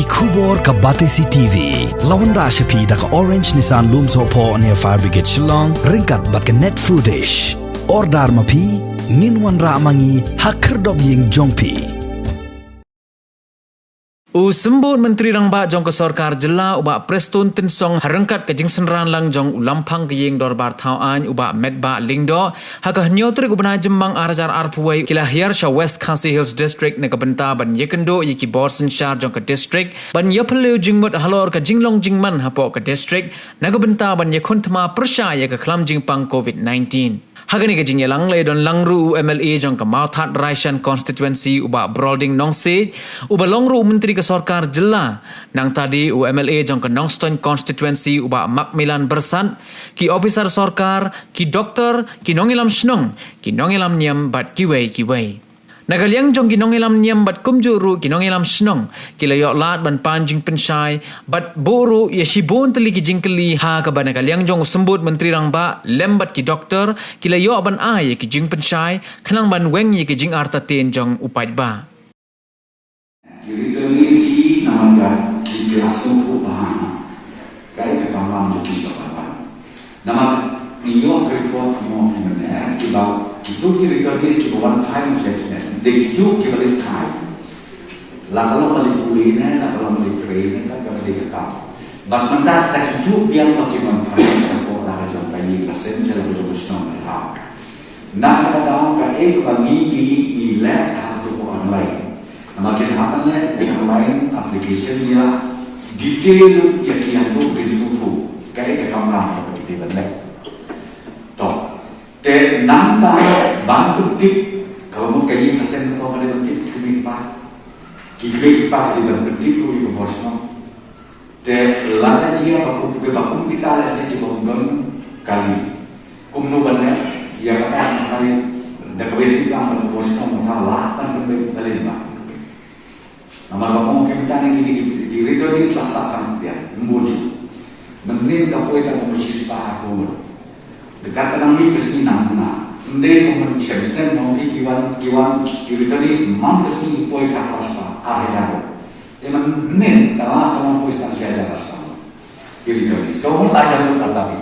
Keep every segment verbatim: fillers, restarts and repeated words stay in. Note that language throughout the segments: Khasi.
Khubor ka Batesi T V la wanrah sha phi da ka Orange Nissan Lumsohphoh near Fire Brigade Shillong ryngkat bad ka Net Foodish. Order ma phi, ngin wanrah ma ngi ha khyrdop ïing jong phi. U Symbud Myntri Rangbah jong ka Sorkar Jylla u Bah Prestone Tynsong ha ryngkat ka jingsynran lang jong u Lamphang ka Ïing Dorbar Thaw Aiñ u Bah Metbah Lyngdoh ha ka hynñiew tarik u bnai Jymmang ar hajar arphew wei ki la hiar sha West Khasi Hills District na ka bynta ban ïakynduh ïa ki bor synshar jong ka district ban ïaphylliew jingmut halor ka jinglong jingman hapoh ka district na ka bynta ban ïakhun thma pyrshah ïa ka khlam jingpang covid nineteen. Ha kane ka jingïalang la ïadon lang ruh u M L A jong ka Mawthadraishan Constituency u Bah Brolding Nongsiej, uba long ruh u Myntri ka Sorkar Jylla, nangta dei u M L A jong ka Nongstoiñ Constituency u Bah Macmillan Byrsat, ki ophisar sorkar, ki doktor, ki nongïalam shnong, ki nongïalam niam bad kiwei kiwei. Na ka liang jong ki nongïalam niam bad kumjuh ruh ki nongïalam shnong, ki la ïoh lad ban pan jingpynshai bad buh ruh ïa shibun tylli ki jingkylli, ha kaba na ka liang jong u Symbud Myntri Rangbah lem bad ki doktor ki la ïoh ban ai ïa ki jingpynshai khnang ban weng ïa ki jingartatien jong u paidbah. Ki returnees hi namar ka ki, ki la sngewthuh ba ha ka, ka kamram jong ki sha ka ban. Namar ngi ïoh ka report kumno ki mynne, kiba kito ki returnees kiba wan phai mynshwa snem, dei kijuh kiba leit phai. La ka long ba leit pule ne la ka long ba leit trei ne, ka, kaba dei ka kam. Bad mynta ka kijuh biang ba ki wan phai sha ka por la ka jong ka ïing ka sem, sha la ka jong ka shnong ka thaw. Na kata ka daw kaei kaba ngi, ngi, ngi leh ha kato ka online. Namar kin hap ban leh ka online application ïa detail ïa ki, ïa ki, ïa ki sngewthuh kaei ka kamram kaba ki dei ban leh. To, te nangta ban pyntip, ka mut ka ïing ka sem ka dei ban tip ki kmie ki kpa. Ki kmie ki kpa ki dei ban pyntip ruh ïa ka bor shnong. Te lada jia ba kum, ba kum kita lehse ki bym don kali. Kumno ban leh ïa kata, da kaba tip lang ba ka bor shnong mynta lah ban pynbeit balei ba. Namar ba kum kita ne kine ki, ki returnees la sah tang pia, ym bun shuh. Mynnin ka poi tang kum shispah ha kum. Te kat ka nang mih ka sngi nang na. Ym dei kum mynshem snem, ym dei ki wan, ki wan, ki returnees man ka sngi ki poi khatphra spah, ar hajar. Te mynnin ka last ka long poi tang shi hajar ar spah. Ki returnees. Ka mut la jan lut la tapi.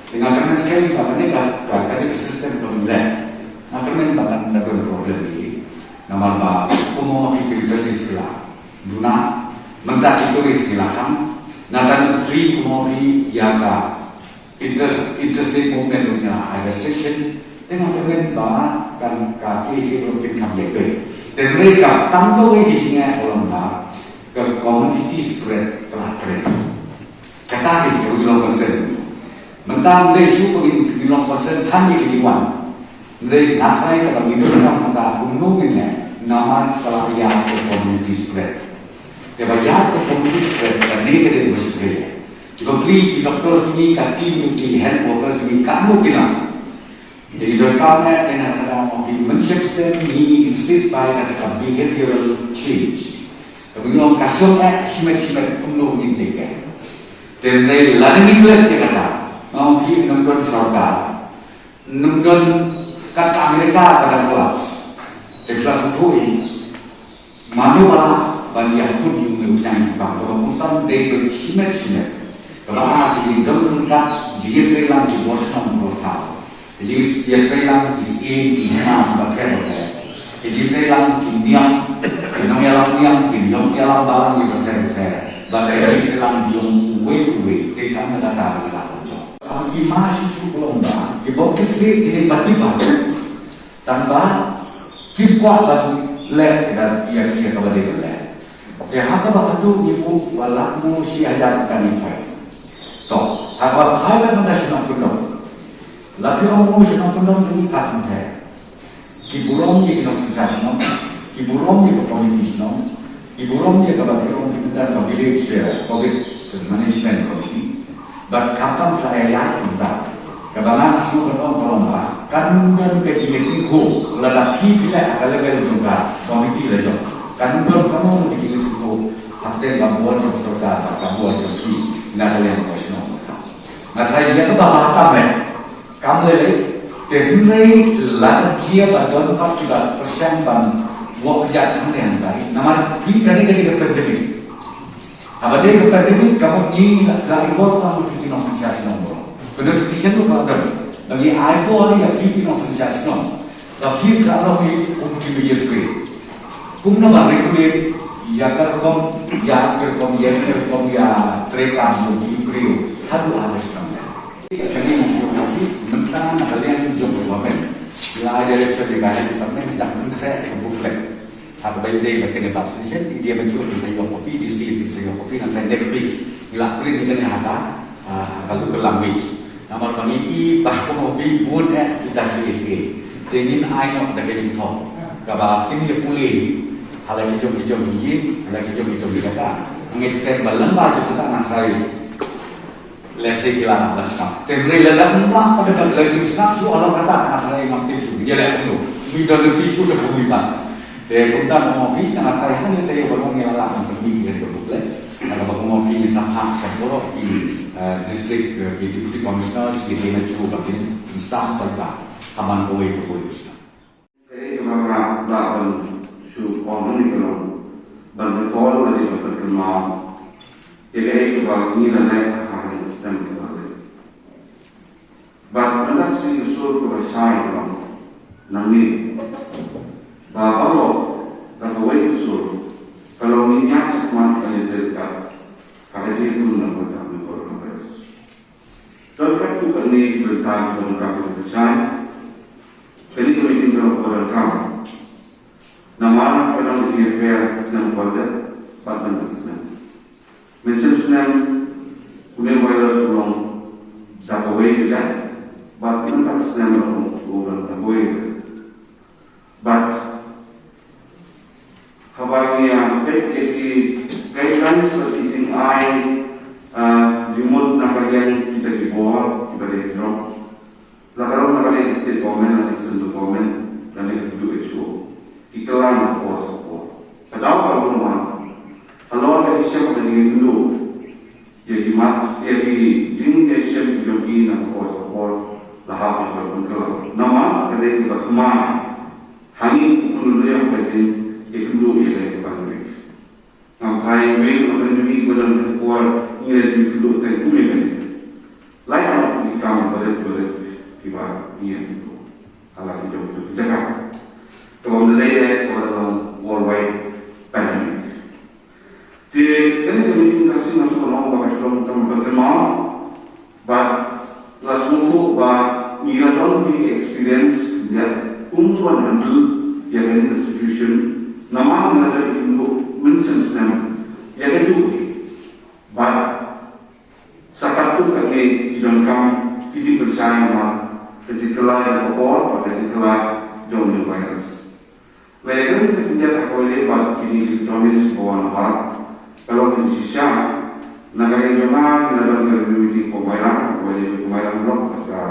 Te nga kyrmen skhem ba kane ka, ka, kane ka system ka mut leh. Nga kyrmen ba kan da don problem hi. Namar ba kumno ma ki returnees ki la duna. Mynta ki tourist ki la kham. Nangta ki kumno hi ïa ka Interest, interstate movement ruh ngi la ai restriction. Te nga kyrmen ba kan ka K K ruh kin kham ïa pei. Te hynrei ka tang kawei ka jingeh ka long ba ka commodity spread ka la trend. Kata hi ka ngi long concern. Mynta ym dei shuh ba ngi long concern than ïa ka jingwan. Hynrei nga tharai kaba ngi donkam mynta kumno ngin leh namar ka la ïa ka commodity spread. Kaba ïa ka commodity spread kane ka dei ba spread. Kiba plie ki doctor jong ngi, ka team jong ki, health workers jong ngi, katno ki nang. Te ngi donkam eh, te na ka daw ma phi, mynshem stem ngi insist ba ïa kata ka behavioral change. Kaba ngi ong ka shong eh shimet shimet kumno ngin take care. Te hynrei lada ngi klet ïa kata, nga ong phi, ym don sorkar, ym don, kat ka America ka dang collapse. Te collapse tu i, mano ba lah ban ïakhun ïa une u sniang jingpang, kaba kongsan dei ban shimet shimet. Kaba ar, jingdon ryngkat, jingïatreilang ki bor shnong bor thaw. Jingïatreilang ki syiem ki hima kiba pher bapher. Jingïatreilang ki niam, ki nongïalam niam, ki nongïalam balang kiba pher bapher. Bad jingïatreilang jong uwei uwei, te kam da kata ba ki lah ban jop. Ki ma shisha ki long ba, ki bym kit kit, ki dei ban dei ba. Tang ba kim kwah ban leh ïa, ïa, ïa kaba dei ban leh. Te ha kaba katu ngi buh ba lah mu shi hajar ka ni fine. To, ha kaba phai ban mynta sha nongkyndong. La phi ong mu sha nongkyndong jong ngi ka kham pher. Ki burom ïa ki nongsynshar shnong, ki burom ïa ka komiti shnong, ki burom ïa kaba phi ong ki mynta ka village, eh, covid management committee. Bad khamtam ka ïa ïa kumta. Kaba nga sngew ban ong ka long ba kan don ka jingïakhun lada phi phi leh ha ka level jong ka komiti la jong. Kan don kano ka jingïakhun hapdeng ka bor jong sorkar bad ka bor jong phi na ka liang ka shnong. Nga tharai ïa kaba ba tam eh. Kam lei lei, te hynrei lada jia ba don pat kiba pyrshang ban wok ïa hangne hangne. Namar phi kane kane ka pandemic. Haba dei ka pandemic, ka mut ngi la, la involve tang ki nongsynshar shnong baroh. Ka notification ruh ka la don. Ba ngi ai por ïa ki nongsynshar shnong ba phi ka long ïa kum ki magistrate. Kumno ban regulate ïa ka rukom, ïa ka rukom, ïa ka rukom ïatrei kam jong ki briew haduh ha ka shnong. Kane ka shnong ka jong ngi, mynta na ka liang jong ka government, la ai direction ïa ka health department, ïa ka booklet. Ha kaba ïadei bad kane vaccination, ïa ka mynjur kin sa ïoh copy, D C kin sa ïoh copy, nangta next week ngi la print ïa kane ha ka, ah, ha ka local language. Namar ba ngi i ba kum copy bun eh kita ki A K. Te ngin ai noh da ka jingthoh kaba kin ïa pule ha la ki jong ki jong ki ïing, ha la ki jong ki jong ki jaka. Ngi extend ba lem ba jong kata nga trai. Lehse ki la nang ba sngap. Te hynrei lada ym lah pat, lada kim sngap shuh, halor kata nga tharai ngam tip shuh. Ïa leh kumno? Ngi don lynti shuh da kawei pat. Te kumta nga ong phi, nga tharai hangne te ïa ba long ïa la nang pynmih ïa ka booklet. Lada ba kum ong phi, ngi sa phah sha baroh ki, eh, district, eh, ki deputy commissioner, ki D M H O ba kin, kin sam paidbah ha man kawei pa kawei ka shnong. Kaei kaba nga lah ban shu ong hangne ka long ban recall lane ban pynkynmaw ïa kaei kaba ngi la leh ha kane ka snem kaba la dep. Bad mynta ka sngi ka sur kaba shai ka long nangne ba baroh da kawei ka sur ka long ngin ïaid shakhmat ban ïatrei ryngkat ha ka jingïakhun na ka bynta ka coronavirus. Don katto katne ki bynta kiba donkam ban pynshai. Kane ka meeting ka long kaba donkam. Namar ka don ka jingïapher snem ba dep bad mynta ka snem. Mynshem snem une u virus u long da kawei ka jait bad mynta ka snem u long da kawei ka jait. Bad haba ngi ïa peit ïa ki guidelines bad ki jingai, ah, jingmut na ka liang kita ki bor kiba dei jrong, la ka long na ka liang ka state government lane ka central government lane ka W H O, ki kylla na ka por sha ka por. Ka daw ka long namar halor ka jingïashem ka jingïakynduh ïa ki mat, ïa ki jingïashem ki jong ki na ka por sha ka por la hap ïa ka pynkylla. Namar ka dei kaba thymmai ha ngi kum u khun lynti ha ka jingïakynduh ïa ka pandemic. Ngam phai wei na pandemic ba don ha ka por ngi la jingïakynduh tang kum ïa kane. Lait noh ki kam barit barit kiba ngi ïakynduh ha la ki jong ki jaka. Kaba ym dei eh kaba don worldwide pandemic. Te kane ka meeting ka sngi nga sngewthuh ba ka shlong tang ba kynmaw bad nga sngewthuh ba ngi la don ki experience ïa kum ban handle ïa kane ka situation namar ngi la dep ïakynduh mynshem snem ïa ka juk. Bad sa katto katne ki donkam ki jingpynshai namar ka jingkylla ïa ka por bad ka jingkylla jong une u virus. La ïakren bad pynjah ha kawei de bad kine ki attorneys kiba wan na bar. Ka long ka jingshisha na ka liang jong nga ngi la don ka review meeting ha Mairang, ha kawei de ha Mairang block, ha ka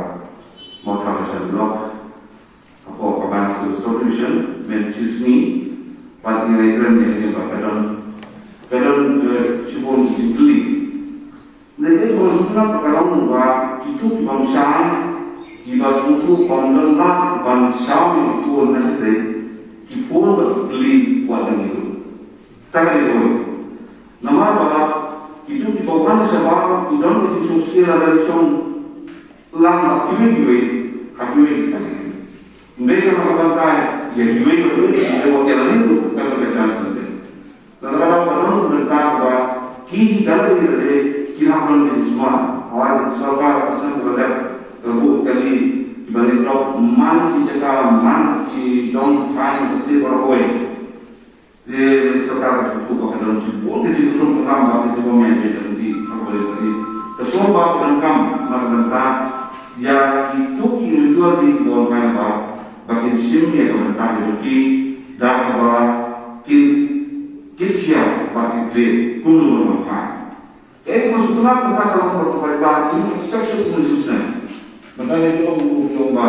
Mawthadraishan block, hapoh ka Mansfield subdivision, mynta ka sngi, bad ngi la ïakren ïa kane bad ka don, ka don, eh, shibun ki jingkylli. Ngi dei ban sngewthuh ba ka long ba kito ki bym shai, kiba sngewthuh bym don lad ban shai ïa ki phone na shatei, ki phone bad ki kylli wat la ngi ruh. Kata ka dei kawei. Namar ba kito kiba wan shabar ki don ki jingsngewsih lada ki shong lang ha kiwei kiwei, ha kiwei kiwei. Ym dei tang ha ka bynta ïa kiwei kiwei, ym dei wat ïa lade ruh, kata ka chance ym dei. Lada ka dei ba don ka bynta ba ki dang dei lade ki hap don ka jingsma. Hawai ka sorkar ka sngewbha ban dep ka buh kali kiba leh dok man ki jaka man ki dong ki thaiñ ka sdei baroh kawei. Te sorkar ka sngewthuh ba ka don shibun ka jingkynrum ka kam ba ka jingbym ïaid beit lynti ha kaba leh kali. Ka sngewbha ka donkam na ka bynta ïa kito ki individual kiba wan kai na bar ba kin shim ïa ka bynta ka jong ki da kaba kin Ki khia bad ki trei kumno ban wan phai. Te ka sngewtynnat mynta ka long ba ka paidbah ki inspection kumno jingsneng. Mynta ngi ong u ong ba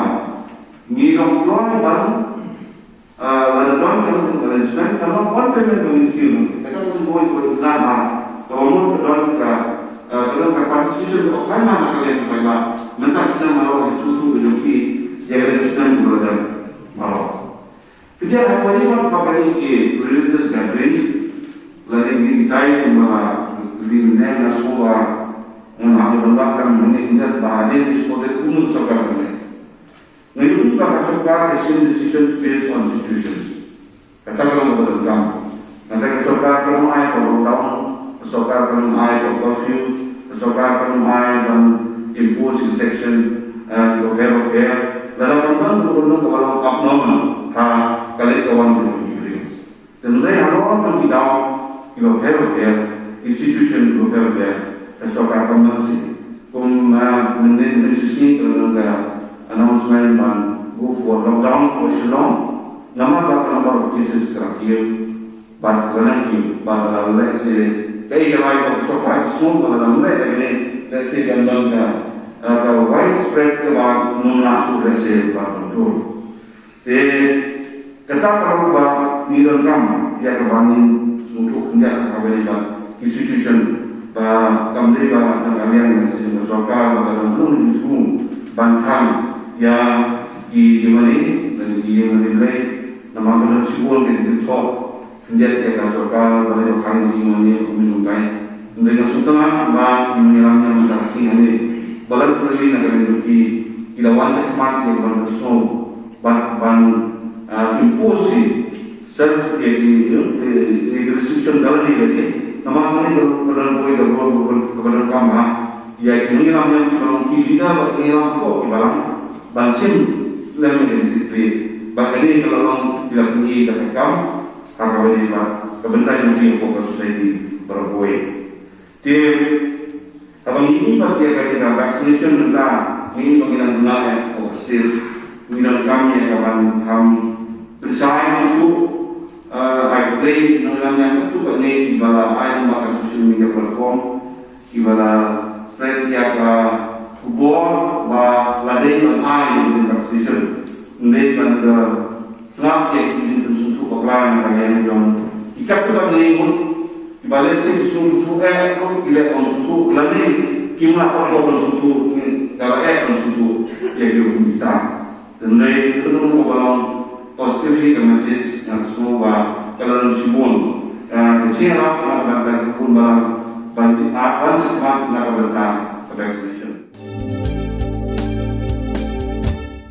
ngi long kloi ban, ah, lada don ka long ka long jingsneng ka long on payment ba ngin siew. Kata ka long boi boi plan ba ka long ka don ka, ah, ka long ka participation ka offline na ka liang ka paidbah. Mynta ka snem ka long ka sngewthuh ka jong ki ïa ka snem ka long baroh. Phi ïa kynmaw ba kane ki religious gathering lane ki kitai kumba la Mynne nga sngew ba ngan hap ban wad tang mynne mynne ba hadien ki supported kumno ka sorkar mynne. Nga ïohi ba ka sorkar ka shim decisions based on situations. Kata ka long kaba donkam. Nangta ka sorkar kam ai ka lockdown, ka sorkar kam ai ka curfew, ka sorkar kam ai ban impose section eh, kiba pher ba pher. Lada kam don ka don kaba long abnormal ha ka leit ka wan ka jong ki briew. Te hynrei halor jong ki daw kiba pher ba pher, ki situation kiba pher ba pher, ka sorkar kam ban sih. Kum mynne mynne shisngi ka long ka announcement ban go for lockdown ko Shillong. Namar ba ka number of cases ka la kiew bad ka la nang kiew bad ka la lehse kaei ka lai ka sorkar ka sngew ba lada ym leh da kane lehse kan don ka ka widespread kaba ym lah shuh lehse ban control. Te kata ka long ba ngi donkam ïa kaba ngin sngewthuh khyndiat ha kaba ïadei bad ki situation ba kam dei ba na ka liang na ka sorkar ba ka dang hynriew ban thang ïa ki ïingmane lane ki ïingmane Blei. Namar ka don shibun ki thoh khyndiat ïa ka sorkar ba dei ba khang ïa ki ïingmane kum ki nongkai. Hynrei nga sngewtynnat ba ki nongïalam ïa ka seng hangne ba la dei na ka liang ki ki la wan shakhmat ïa ka ban sngewbha ban ban ah, impose self ïa ki ïa ki restriction da la dei ïa ki. Namar hangne ka ka don boi ka bor ka don kam ha ïa ki nongïalam ïa ki ba long ki leader ba ki nongïalam ko ki balang ban shim lem ïa ki trei ba kane ka la long ki la pynïaid da ka kam ha ka ba dei ba ka bynta jong ki ko ka society ba la boi. Te haba ngi ïohi pat ïa ka jaka vaccination mynta ngi ïohi ba ngi dang bna ïa ka state ngi dang kam ïa ka ban tham pynshai shuh shuh. Ai khublei nongïalam ïa katu katne kiba la ai lyngba ka social media platform kiba la spread ïa ka khubor ba la dei ban ai ïa ka vaccination. Ym dei ban ka sngap ïa ki jingpynsngewthuh bakla na ka liang jong ki katto katne ngut kiba lehse ki sngewthuh eh ruh ki leh ban sngewthuh lane kim lah ban sngewthuh ka la eh ban sngewthuh ïa ki ruh kumta. Hynrei ka long kaba long positively ka message nga sngew ba ka la long shibun ka jingïarap na ka bynta ki khun balang ban ïa ban shakmat na ka bynta ka vaccination.